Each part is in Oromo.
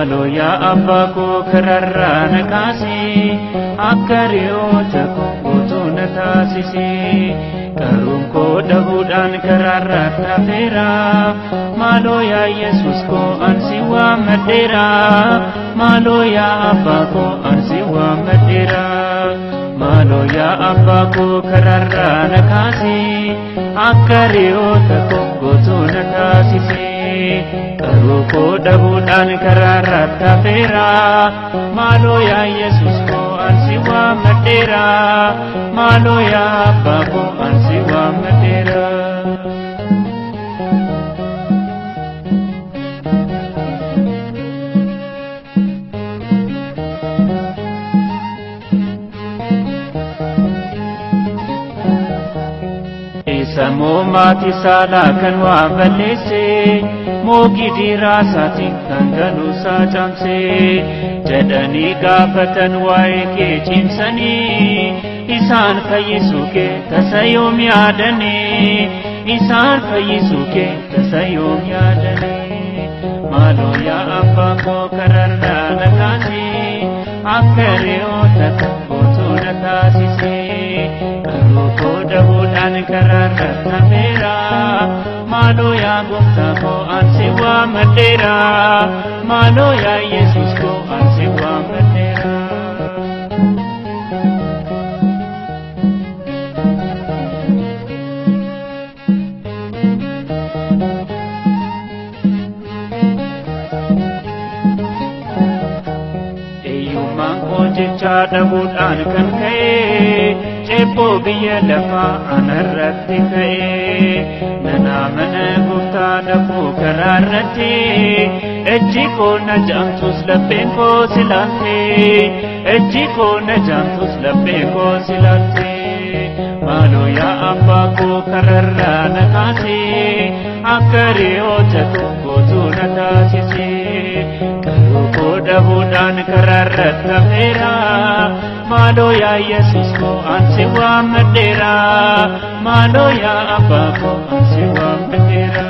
Maaloo yaa abbaa koo kararraa na kaasi, akka re'oota koo guutuu na taasisi. Qaruun koo dhabuudhaan karaarraa hafeera. Maaloo yaa Yesuus koo ansi waammadheera. Maaloo yaa abbaa koo ansi waammadheera. Maaloo yaa abbaa koo kararraa na kaasi, akka re'oota koo guutuu na taasisi. Qaruu koo dhabuudhaan karaarraa hafeera. Maaloo yaa Yesuus koo ansi waammadheera. Maaloo yaa abbaa koo ansi waammadheera. Isa moo maatii saalaa kan waa balleesse, moo gidiraa isaatiin kan galuusaa caamse, jedhanii gaafatan waa'ee kee cimsanii, isaan fayyisuu kee tasa yoom yaadanii, isaan fayyisuu kee tasa yoom yaadanii. Maaloo yaa abbaa koo kararraa na kaasi, akka re'oota koo guutuu na taasisi. Qaruu koo dhabuudhaan karaarra hafeera. Maaloo yaa gooftaa koo ansi waammadheera. Maaloo yaa Yesuus koo ansi waammadheera. Hiyyummaan koo jecha dhabuudhaan kan ka'e, ceephoo biyya lafaa anarratti ka'e. Nana mana gooftaa dhaquu karaa irratti, ejji koo na jaamtus lapheen koo silaalte, ejji koo na jaamtus lapheen koo silaalte. Maaloo yaa abbaa koo kararraa na kaasi, akka re'oota koo guutuu na taasisi. Qaruu koo dhabuudhaan karaarratti hafeera. Maaloo yaa Yesuus koo ansi waammadheera. Maaloo yaa abbaa koo ansi waammadheera.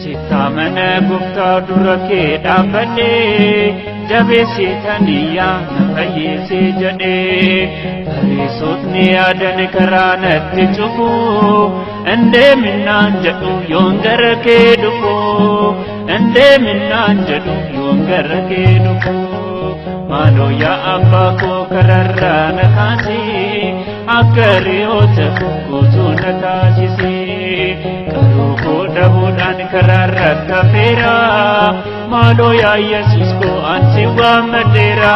Sittaamana gooftaa dura kee dhaabbadhee, jabeessitaniyaa na fayyisee jedhee. Fariisotni yaadan karaa natti cufu, indeeminnaan jedhu yoon gara kee dhufu, indeeminnaan jedhu yoon gara kee dhufu. Maaloo yaa abbaa koo kararraa na kaasi, akka re'oota koo guutuu na taasisi. Qaruu koo dhabuudhaan karaarratti hafeera. Maaloo yaa Yesuus koo ansi waammadheera.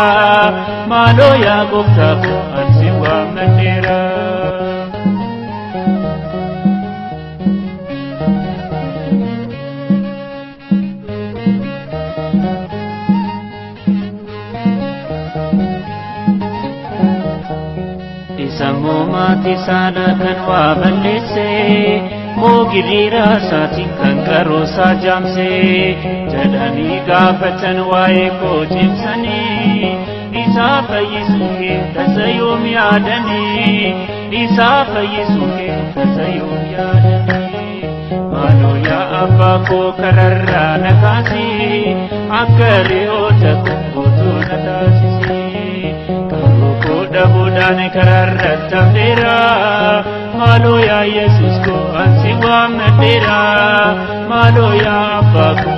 Maaloo yaa gooftaa koo ansi waammadheera. Isa moo maatii saalaa kan waa balleesse, moo gidiraa isaatiin kan qaroosaa jaamse, jedhanii gaafatan waa'ee koo cimsanii, isaa fayyisuu kee tasa yoom yaadanii, isaa fayyisuu kee tasa yoom yaadanii. Maaloo yaa abbaa koo kararraa na kaasi, akka re'oota koo guutuu na taasisi. Qaruu koo dhabuudhaan karaarratti hafeera. Maaloo yaa Yesuus koo ansi waammadheera. Maaloo yaa abbaa koo